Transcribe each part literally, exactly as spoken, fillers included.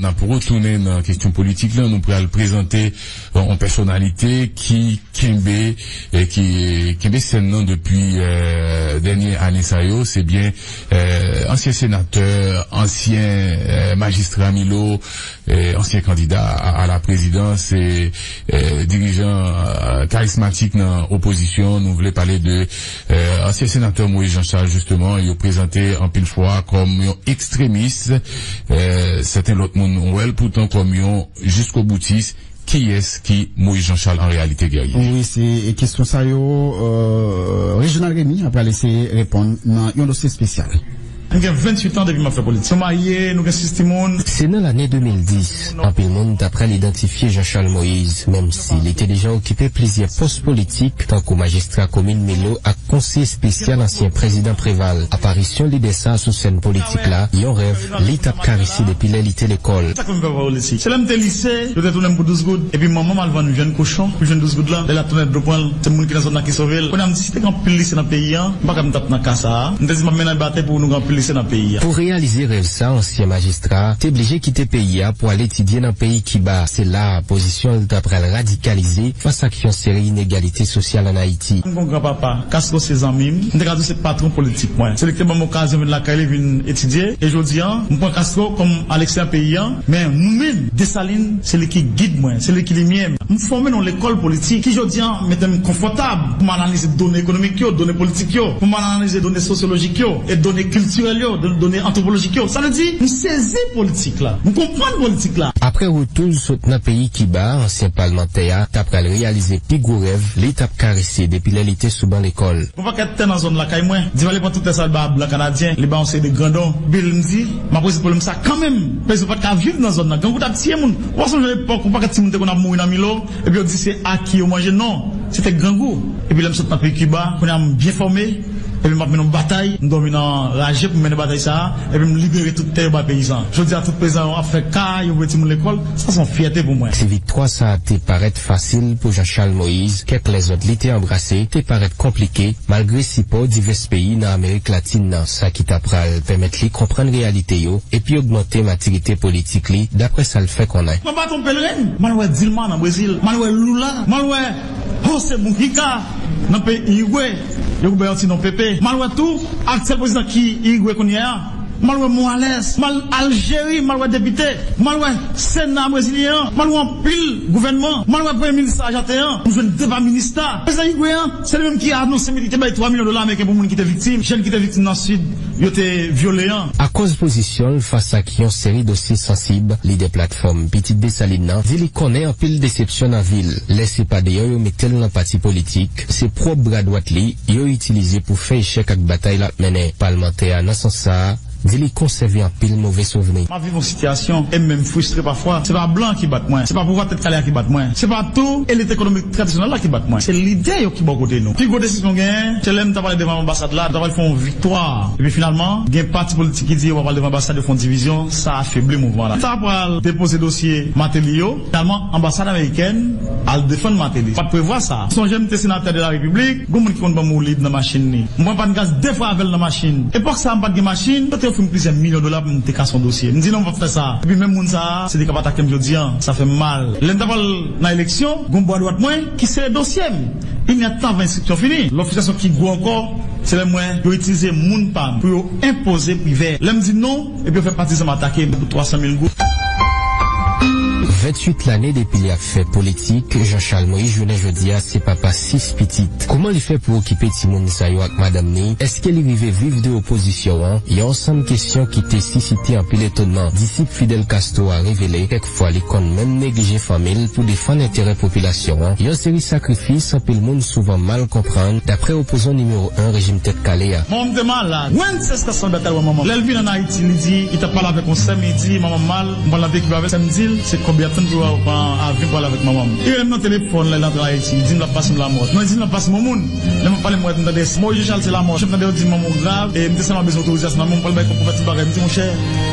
N ap retounen nan kesyon politik la, nou pral prezante yon pèsonalite ki kenbe, e ki kenbe sèn nan depi, e, dènye ane sa yo. Se byen, e, ansyen senatè, ansyen, e, majistra Milo, e, ansyen kandida a, a la prezidans, e, e, dirijan, e, karizmatik nan opozisyon. Nou vle pale de, e, ansyen senatè Moïse Jean Charles, jisteman, yo prezante anpil fwa kòm yon ekstremis. E, sèten lòt moun wè l poutan kòm yon jiskoboutis. Kiyès ki Moïse Jean Charles an reyalite, Guerrier? Wi, se kesyon sa yo, e, Reginald Remy ap pral eseye reponn nan yon dosye espesyal. M gen venntuit an depi m ap fè politik. Nou marye, nou gen sis timoun. Se nan lane de mil dis, anpil moun ta pral idantifye Jean Charles Moïse, menm si li te deja okipe plizyè pòs politik, tankou majistra komin Milo ak konseye espesyal ansyen prezidan Préval. Aparisyon lidè sa a sou sèn politik la, yon rèv li t ap karese depi lè li te lekòl. Sa k fè m pè politik? Se lè m te lise, yo te tounen m pou douz goud, epi manman m al vann vyann kochon pou jwenn douz goud la. Lè l ap tounen dlo pran l, se moun ki nan zòn nan ki sove l. Kounye a m di, si te gen anpil lise nan peyi a, m pa kwè m t ap nan ka sa a. M te di m ap mennen batay pou nou gen anpil lise nan peyi a. Pou reyalize rèv sa, ansyen majistra a te blije kite peyi a pou al etidye nan peyi Kiba. Se la a pozisyon l ta pral radikalize fas ak yon seri inegalite sosyal ann Ayiti. M gen yon granpapa, Castro se zanmi m. M te ka di w se patwon politik mwen. Se li ki te ban m okazyon vin lakay li vin etidye. E jodi a, m pran Castro kòm Alex an peyi a. Men mwen menm, Desalin, se li ki gid mwen, se li ki limyè m. M fòme nan yon lekòl politik ki jodi a mete m konfòtab pou m analize done ekonomik yo, done politik yo, pou m analize done sosyolojik yo, e done kiltirèl yo, do-, done antwopolojik yo. Sa vle di, m sezi politik la, m konprann politik la. Apre retou l sot nan peyi Kiba a, ansyen palmantè a ta pral reyalize pi gwo rèv li t ap karese depi lè li te sou ban lekòl. Yon pakèt tè nan zòn lakay mwen. Divalye pran tout tè sa, l ba blan kanadyen, li ba yon seri de grandon. Epi l, m di, m ap rezoud pwoblèm sa kanmenm. Paske w pa t ka viv nan zòn nan. Grangou t ap tiye moun. Ou pa sonje lepòk, yon pakèt timoun te konn ap mouri nan Milo, epi yo di se aki yo manje. Non, se te grangou. Epi lè m sot nan peyi Kiba, kounye a m byen fòme, epi m ap mennen yon batay, m dòmi nan raje pou m mennen batay sa a, epi m libere tout tè yo bay peyizan. Jodi a, tout peyizan yo ap fè kay, yo voye timoun lekòl. Sa se yon fyète pou mwen. Si viktwa sa a te parèt fasil pou Jean Charles Moïse, kèk lèzòt li te anbrase te parèt konplike, malgre sipò divès peyi nan Amerik Latin nan, sa ki ta pral pèmèt li konprann reyalite yo epi ogmante matirite politik li, daprè sa l fè konnen. M ap bat yon pèleren, m al wè Dilma nan Brezil, m al wè Lula, m al wè José Mujica nan peyi Irigwe, yo bay yon ti non Pepe. M al wè tou aktyèl prezidan ki Irigwe kounye a. M al wè Morales, m al Aljeri, m al wè depite, m al wè Sena brezilyen an, m al wè anpil gouvènman, m al wè premye minis ajanten an, m jwenn deba minista. Prezidan Igwe an, se li menm ki anonse li te bay twa milyon dola ameriken pou moun ki te viktim, jèn ki te viktim nan Sid, yo te vyole an. Akoz pozisyon l fas ak yon seri dosye sansib, lidè platfòm Pitit Desalin nan di li konnen anpil desepsyon nan vi l. Lè se pa deyò yo mete l nan pati politik, se pwòp bra dwat li yo itilize pou fè echèk ak batay l ap mennen. Palmantè a, nan sans sa a, di li konsève anpil move souvni. M ap viv yon sitiyasyon e m menm fristre pafwa. Se pa blan ki bat mwen, se pa pouvwa tèt kale a ki bat mwen, se pa tou elit ekonomik tradisyonèl la ki bat mwen. Se lidè yo ki bò kote nou. Pi gwo desepsyon m genyen, se lè m ta pral devan anbasad la, m ta pral fè yon viktwa. Epi finalman, gen pati politik ki di yo pa pral devan anbasad, yo fè yon divizyon, sa afebli mouvman la. M ta pral depoze dosye Martelly yo, finalman, anbasad amerikèn al defann Martelly. Pa t prevwa sa. Sonje m te senatè de la repiblik, gon moun ki konn ban m woulib nan machin li. M pran pàn gaz de fwa avè l nan machin. Epòk sa a, m pa t gen machin, yo te ofri m plizyè milyon dola pou m te kase yon dosye. M di non, m p ap fè sa. Epi menm moun sa a, se li k ap atake m jodi a. Sa fè m mal. Lè m t ap al nan eleksyon, gen yon bwa dwat mwen ki sere dosye m. Inyè tan avan enstriksyon fini. Lòt fristrasyon ki gwo ankò, se lè m wè yo itilize moun pa m pou yo enpoze Privè. Lè m di non, epi yo fè patizan m atake m pou twa san mil goud. Venntuit lane depi li ap fè politik, Jean Charles Moïse jounen jodi a se papa sis pitit. Kòman li fè pou okipe timoun sa yo ak madanm ni? Èske li rive viv de opozisyon an? Yon ansanm kesyon ki te sisite anpil etonman. Disip Fidel Castro a revele, kèk fwa li konn menm neglije fanmi l pou defann enterè popilasyon an. Yon seri sakrifis anpil moun souvan mal konprann, daprè opozan nimewo en rejim tèt kale a. Manman m te malad. Wenceslao Sambert al wè manman m. Lè l vin ann Ayiti, li di, li t ap pale avèk yon sè m, li di, manman m mal, m pral nan peyi Kiba avè l. Sè m di l, se kòb y ap Tann pou w pran avyon pou al avèk manman m. Li rele m nan telefòn lè l antre Ayiti. Li di m l ap pase m Lamòt. Non, li di m l ap pase m yon moun. Lè m ap pale m wè m tande Moyiz Jan Chal se Lamòt. Jan m tande yo di m manman w grav. E m te sèlman bezwen otorizasyon nan men w pou al bay kòb pou fè tout bagay. M di monchè,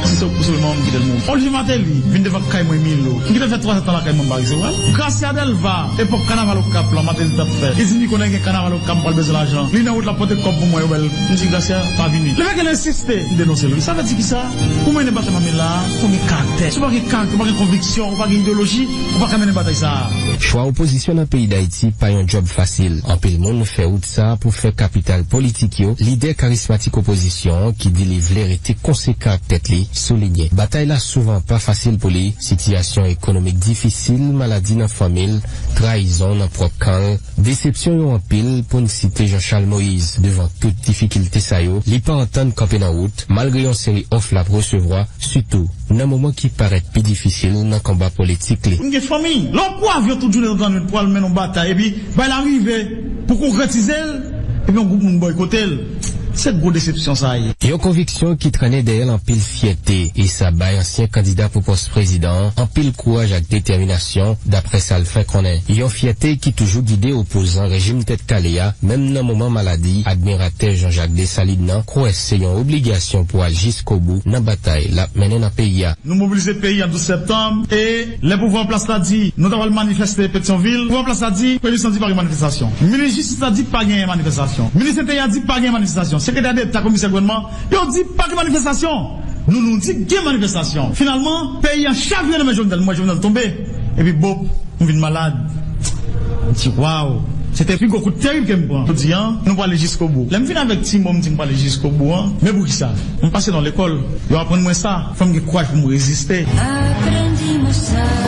si se w k pou sove manman m, kite l mouri. Olivier Martelly vin devan kay mwen Milo. M gentan fè twa zè tan lakay mwen m pa resevwa l. Gracia Delva, epòk kanaval Okap lan, Martelly t ap fè. Li di m li konnen gen kanaval Okap, m pral bezwen lajan. Li nan wout l ap pote kòb pou mwen, yo ba l. M di Gracia pa vini. Lè fè ke l ensiste, m denonse l wi. Sa vle di kisa? Pou mennen batay manmi la, fò gen karaktè. Si w pa gen karaktè, w pa gen konviksyon, w pa gen ideyoloji, ou pa ka mennen batay sa a. Chwa opozisyon nan peyi Dayiti pa yon djòb fasil. Anpil moun fè wout sa a pou fè kapital politik yo. Lidè karismatik opozisyon an ki di li vle rete konsekan ak tèt li soulinye batay la souvan pa fasil pou li. Sitiyasyon ekonomik difisil, maladi nan fanmi l, trayizon nan pwòp kan l, desepsyon yo anpil, pou n site Jean Charles Moïse. Devan tout difikilte sa yo, li pa antann kanpe nan wout, malgre yon seri òf l ap resevwa, sitou nan moman ki parèt pi difisil nan konba politik li. M gen fanmi. Lè w pran avyon tout jounen, tout lannwit pou al mennen yon batay, epi bay la rive pou konkretize l, epi yon gwoup moun bòykote l. Se gwo desepsyon sa ye. Yon konviksyon ki trennen dèyè l anpil fyète, e sa bay ansyen kandida pou pòs prezidan an anpil kouraj ak detèminasyon, daprè sa l fè konnen. Yon fyète ki toujou gide opozan rejim Tèt Kale a, menm nan moman maladi admiratè Jean Jacques Dessalines nan, kwè se yon obligasyon pou al jiskobou nan batay l ap mennen nan peyi a. Nou mobilize peyi an douz septanm, e lè pouvwa an plas la di nou ta pral manifeste Petyonvil, pouvwa an plas la di, premye minis lan di pa gen manifestasyon. Minis jistis la di pa gen manifestasyon. Minis enteryè a di pa gen manifestasyon. Sekretè deta, komisè gouvènman, yo di pa gen manifestasyon. Nou, nou di gen manifestasyon. Finalman, peyi an chavire nan men Jovenel. M wè Jovenel tonbe. Epi bop, m vin malad. M di, waw, se te pi gwo kout terib ke m pran. Jodi a, nou prale jiskobou. Lè m fin avèk ti mo m di m prale jiskobou an, men poukisa? M pase nan lekòl, yo aprann mwen sa, fò m gen kouraj pou m reziste.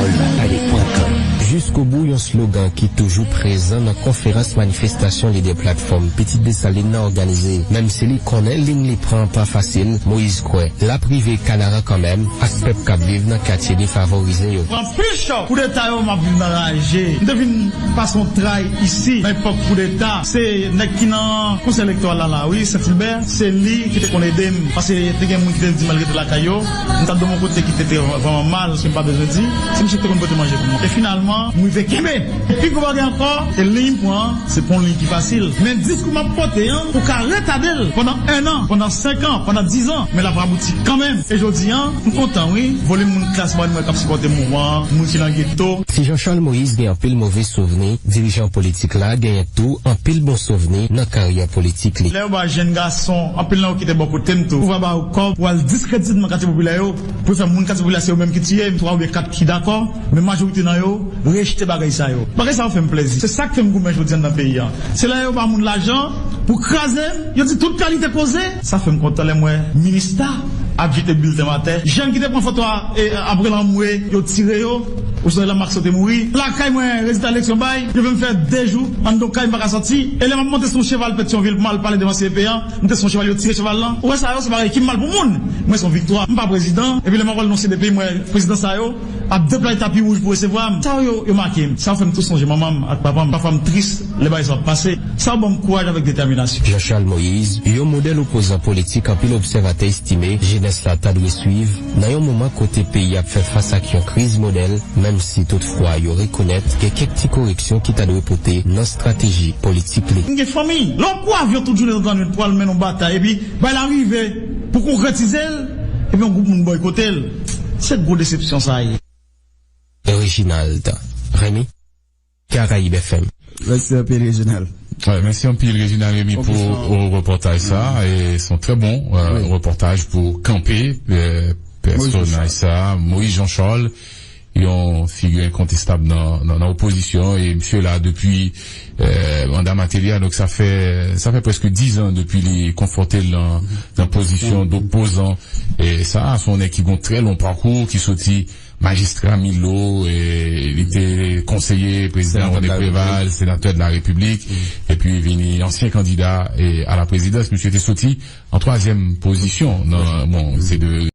Olmapale pwen kòm. Jiskobou, yon slogan ki toujou prezan nan konferans manifestasyon lidè platfòm Pitit Desalin nan òganize. Menm si li konnen liy li pran pa fasil, Moïse kwè l ap rive Kanaran kanmenm ak pèp k ap viv nan katye defavorize yo. Pran pil chòk. Koudeta yo, m ap viv nan raje. M te vin pase yon tray isi nan epòk koudeta. Se nèg ki nan konsèy elektoral la, la, wi, Sent Ilbè. Se li ki te konn ede m. Paske te gen moun ki te di m al rete lakay yo. M t ap dòmi yon kote ki te, te vrèman mal, ke m pa bezwen di. Se misye ki te konn pote manje pou mwen. E finalman, m rive kenbe. Pi gwo bagay ankò, e liy m pran, se pa yon liy ki fasil. Men diskou m ap pote an, ou ka retade l pandan en an, pandan senk an, pandan diz an, men l ap abouti kanmenm. E jodi a, m kontan, wi. Volim moun klas mwayen mwen k ap sipòte mouvman an, moun ki nan geto. Si Jean Charles Moïse gen anpil move souvni, dirijan politik la genyen tou anpil bon souvni nan karyè politik li. Lè yo ba jèn gason, anpil nan yo ki te bò kote m tou, pouvwa ba yo kòb pou al diskredite nan katye popilè yo, pou fè moun katye popilè se yo menm ki tiye m, twa oubyen kat ki dakò, men majorite nan yo rejte bagay sa yo. Bagay sa yo fè m plezi. Se sa k fè m goumen jodi a nan peyi a. Se lè yo ba moun lajan pou kraze m, yo di tout kalite koze. Sa fè m kontan lè m wè minista ap jete bilten m atè. Jèn ki te pran foto a, e, ap rele anmwe, yo tire yo. Ou sonje Lamarck Soté mouri. Lakay mwen, rezilta eleksyon bay, yo fè m fè de jou anndan kay, m pa ka sòti. E lè m ap monte sou cheval Petyonvil pou m al pale devan C E P an, m te sou cheval, yo tire cheval lan. Ou wè sa yo, se bagay ki mal pou moun. Mwen se yon viktwa. M pa prezidan. Epi lè m ap al nan C D P, m wè prezidan sa yo ap deplwaye tapi wouj pou resevwa m. Sa yo, yo make m. Sa yo fè m tou sonje manman m ak papa m. Pafwa m tris lè bagay sa ap pase. Sa yo ban m kouraj avèk detèminasyon. Jean Charles Moïse, yon modèl opozan politik anpil obsèvatè estime jenès la ta dwe swiv nan yon moman kote peyi ap fè fas ak yon kriz modèl, menm si toutfwa yo rekonèt gen kèk ti koreksyon ki ta dwe pote nan estrateji politik li. M gen fanmi. Lè w pran avyon tout jounen, tout lannwit pou al mennen yon batay, epi bay la rive pou konkretize l, epi yon gwoup moun bòykote l. Se gwo desepsyon sa ye. Reginald Remy, Caraïbes F M. Mèsi anpil, Reginald. Ouais, mèsi anpil, Reginald Remy, pou, euh, repòtaj sa. E se yon trè bon, euh, repòtaj pou kanpe, euh, pèsonaj sa, Moïse Jean Charles, yon figi enkontestab nan, nan, nan opozisyon. E misye la depi, euh, manda Martelly a, donk sa fè, sa fè prèske diz an depi li konfwonte l nan, nan pozisyon dopozan. E sa, se yon nèg ki gen yon trè long pakou, ki soti majistra Milo, e li te konseye prezidan René Préval, senatè de la République, epi vini ansyen kandida, e, a la prezidans. Misye te soti an twazyèm pozisyon nan, bon, se de